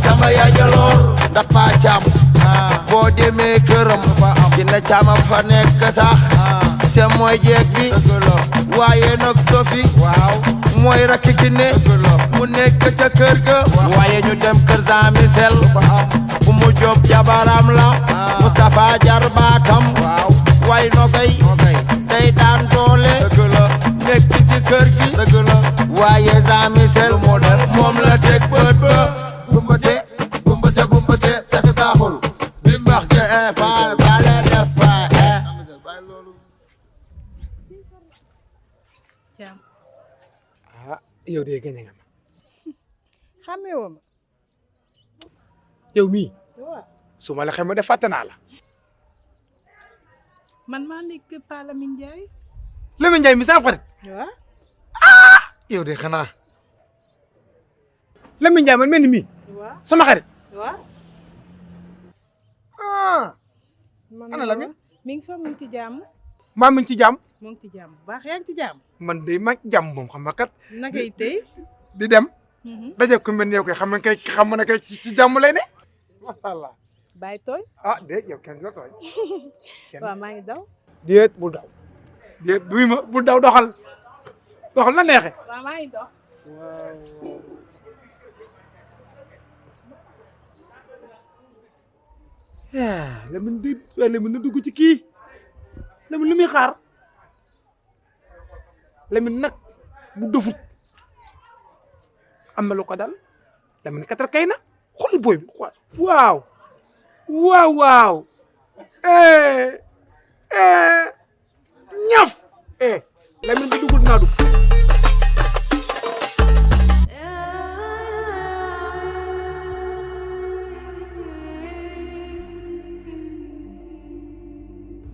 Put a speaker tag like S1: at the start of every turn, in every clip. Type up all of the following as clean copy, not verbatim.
S1: sama yaay jaloor ndax pa caam boo demee këram ki na caama fa nekk sax te mooy jeeg bi waaye nag Sofi mooy rakki ki ne mu nekk ca kër ga waaye ñu dem kër Jean Michel bu mu job jabaram la Moustapha jarbaatam waaye nogay day daan doole nekk ci kër gi waaye Jean Michel moom la teg bët ba bumbate tak taaxul bi mbax je bale def ba
S2: yow de gañe nga ma
S3: xamee woo ma
S2: yow mii
S3: waaw
S2: su ma la xamee de fàtte naa la
S3: man maa nekk Pa Lamine Ndiaye
S2: Lamine Ndiaye mi sa xarit
S3: waaw
S2: yow de xanaa Lamine Ndiaye man mel ni mii
S3: waaw
S2: sama xarit
S3: waaw
S2: ana Lamine
S3: mi ngi fa mu ngi ci jàmm
S2: maa mi ngi ci jàmm
S3: mu ngi ci jàmm bu baax yaa ngi ci jàmm
S2: man de ma jàmm moom xam nga kat
S3: naka yi tey
S2: di dem daje ku mel ni yow kay xam na kay ci jàmm lay ne macha allah
S3: bàyyi tooy
S2: déet yow kenn la tooy
S3: waaw maa ngi daw
S2: déet bul daw déet duy ma bul daw doxal na neexe
S3: waaw maa ngi dox
S2: Lamine na dugg ci kii Lamine lu muy xaar Lamine nag bu dofut am na lu ko dal Lamine katar kay na xool booy bi waaw ñaf Lamine bi duggul naa dugg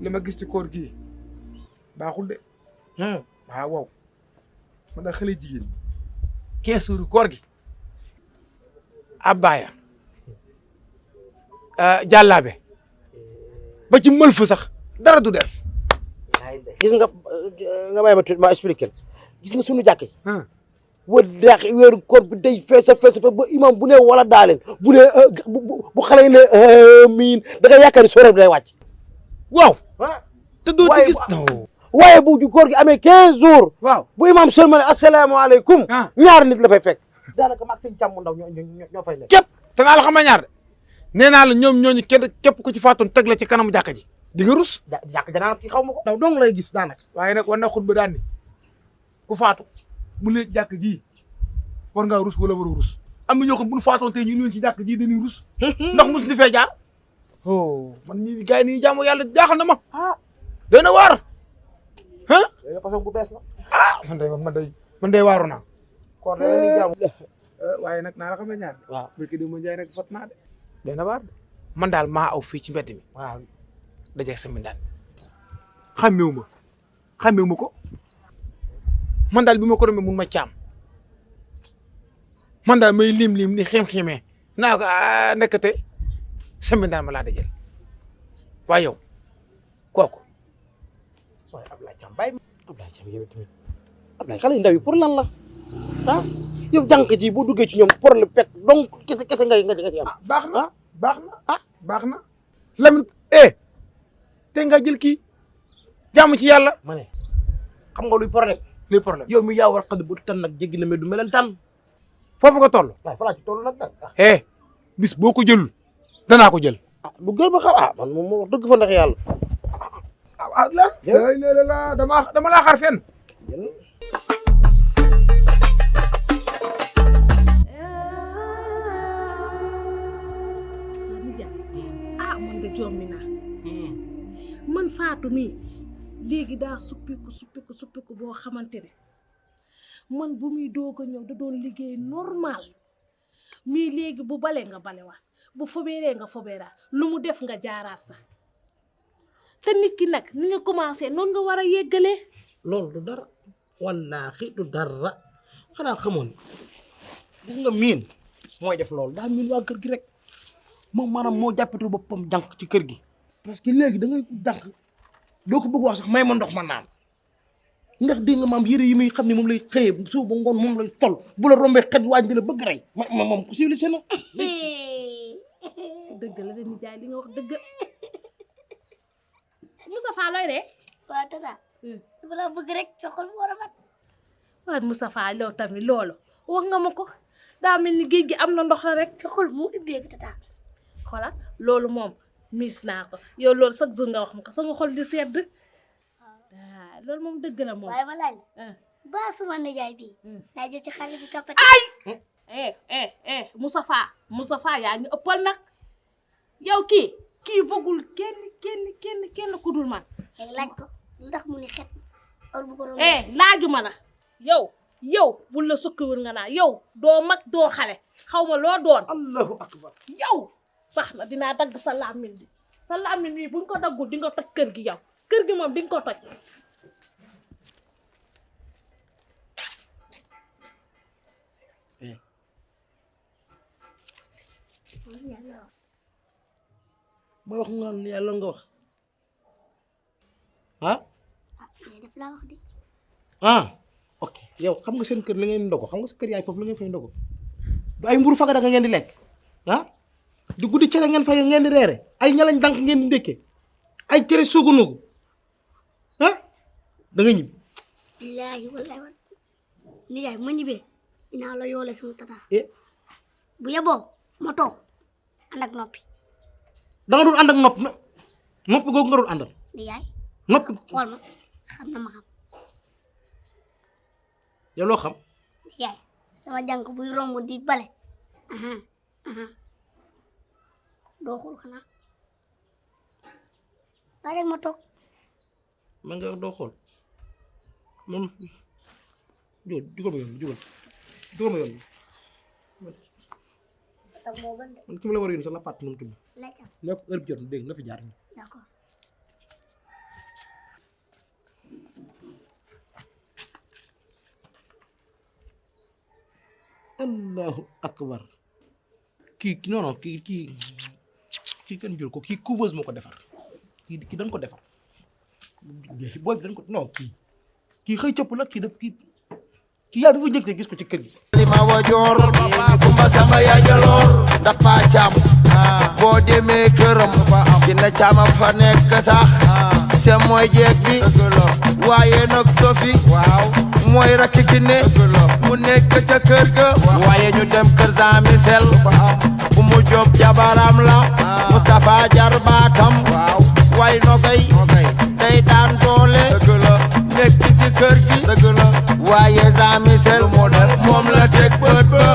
S2: li ma gis ci koor gii baaxul de waaw man daal xale jigéen 15 jours koor gi abbaaya jàllaabe ba ci mël fa sax dara du des
S4: gis nga bàyyi ma tuuti ma expliqué gis nga suñu jàkk yi wallaahi weeru koor bi day fees ba imam bu ne wala daaleen bu ne bu xale yi ne miin da nga yaakaar ni soorab day wàcc
S2: waaw te doo ci gis
S4: waaye bu koor gi amee 15 jours
S2: waaw
S4: bu imam seulement asalaamaaleykum ñaar nit la fay fekk daanaka maag sëñ càmm ndaw ñoo fay nekk
S2: képp te naa la xam ñaar de nee naa la ñoom ñooñu kenn képp ku ci faatoon teg la ci kanamu jàkka ji di nga rus
S4: jàkk janaa ki xaw ma ko daw dong lay gis daanaka
S2: waaye nag war na xutba daan ni ku faatu bu lee jàkk ji war ngaa rus wala waroo rus am na ñoo xam bu ñu faatoon tey ñu ñëw ci jàkk ji dañuy rus ndax mus di fee jaar man ñi gars yi nii jaamu yàlla jaaxal na ma doy na waar
S4: façon bu bees la
S2: man day waaru naa
S4: koor da ni jaamu
S2: waaye nag naa la xam ñaar
S4: waaw
S2: béykat yi ma jaay nag fat naa de doy na waar de man daal maa aw fii ci mbedd mi
S4: waaw
S2: dajeeg sa mindaan xàmmeewu ma ko man daal bi ma ko romee mun ma caam man daal may lim ni xim-ximee naa ko nekkate sa mindaan ma laa dajel waaye yow kooku
S4: waaye Ablaye Thiam bàyyi Ablaye Thiam yow tamit Ablaye xale yu ndaw yi pour lan la yow jànk ji boo duggee ci ñoom problème fekk donc kese nga ci am
S2: baax na Lamine te nga jël kii jàmm ci yàlla
S4: ma ne xam nga luy problème yow mi yaa war xad bu tan nag jéggi na mais du meleen tan
S2: foofu nga toll
S4: waaye fa laa ci toll nag
S2: bis boo ko jëlul danaa ko jël
S4: du gër ba xam man moom wax dëgg fa ndax yàlla
S2: la dama laa xaar fenn
S3: man de jommi naa man Fatou mi léegi daa suppiku boo xamante ne man bu muy doog a ñëw da doon liggéey normal mais léegi bu balee nga balewaat bu fobeeree nga fobeeraat lu mu def nga jaaraat sax te nit ki nag ni nga commencé noonu nga war a yeggalee
S4: loolu du dara wallaahi du dara xanaa xamoon gis nga miin mooy def loolu daa miin waa kër gi rek moom maanaam moo jàppatul boppam jànq ci kër gi parce que léegi da ngay jànq doo ko bëgg wax sax may ma ndox ma naan ndax dégg nga maam yére yi muy xam ne moom lay xëyee suuf ba ngoon moom lay tol bu la rombee xet waaj dina bëgg rey ma moom ku civilisé na
S3: dëgg la dañuy jaay li nga wax dëgg Moustapha looy de
S5: waaw tata dama la bëgg rek sa xol moo rafet
S3: waaye Moustapha loolu tamit loolu wax nga ma ko daa mel ni géej gi am na ndox la rek
S5: sa xol moo ubbeeku tata
S3: xoolal loolu moom miis naa ko yow loolu chaque jour nga wax ma ko sama xol di sedd loolu moom dëgg la moom
S5: waaye ma laaj ba suma nijaay bi daa jël ci xale bi toppati
S3: ay Moustapha yaa ñu ëppal nag yow kii bëggul kenn ku dul man
S5: léegi laaj ko lu tax mu ni xet or bu ko doon
S3: laajuma la yow bul la sukkiwul nga naa yow doo mag doo xale xaw ma loo doon
S4: allahu akbar
S3: yow baax na dinaa dagg sa làmmiñ bi buñ ko daggul di nga toj kër gi yow kër gi moom di nga ko toj
S4: ma wax nga yàlla nga wax
S5: def laa wax di
S4: ok yow xam nga seen kër la ngeen ndogo xam nga sa kër yaay foofu la ngeen fay ndogo du ay mburu faga da nga ngeen di lekk di guddi cere ngeen fay ngeen di reere ay ñalañ dank ngeen di ndékke ay cere sugunugu da nga ñibbi
S5: billaahi wallaahi wa nijaay ma ñibbee dinaa la yoole sama tata bu yeboo ma toog ànd ak noppi
S4: da nga doon ànd ak noppi googu nga doon àndal
S5: nijaay
S4: noppi
S5: xool ma xam na ma xam
S4: yow loo xam
S5: nijaay sama jànk buy romb di bale doo xool xanaa daa rek ma toog
S4: man nga doo xool moom jugal ma yoon
S5: toog moo gën de
S4: man ki ma la war a yoon sax la fàtt nu mu tudd
S5: lekkam
S4: lépp heure bi jot na dégg na fi jaar ni
S5: d'accord
S4: allahu akbar kii non kii kenn jël ko kii couveuse moo ko defar kii dañ ko defar booy bi dañ ko non kii xëy cëpp la kii yaa dafa njëkk gis ko ci kër gi
S1: li ma wajoor kumba sama yaa jaloor ndax pa caam boo demee këram ki na caama fa nekk sax te mooy jeeg bi waaye nag Sofi mooy rakki ki ne mu nekk ca kër ga waaye ñu dem kër Jean Michel bu mu job jabaram la Moustapha jarbaatam way nogay day daan doole nekk ci kër gi waaye Jean Michel moom la teg bët ba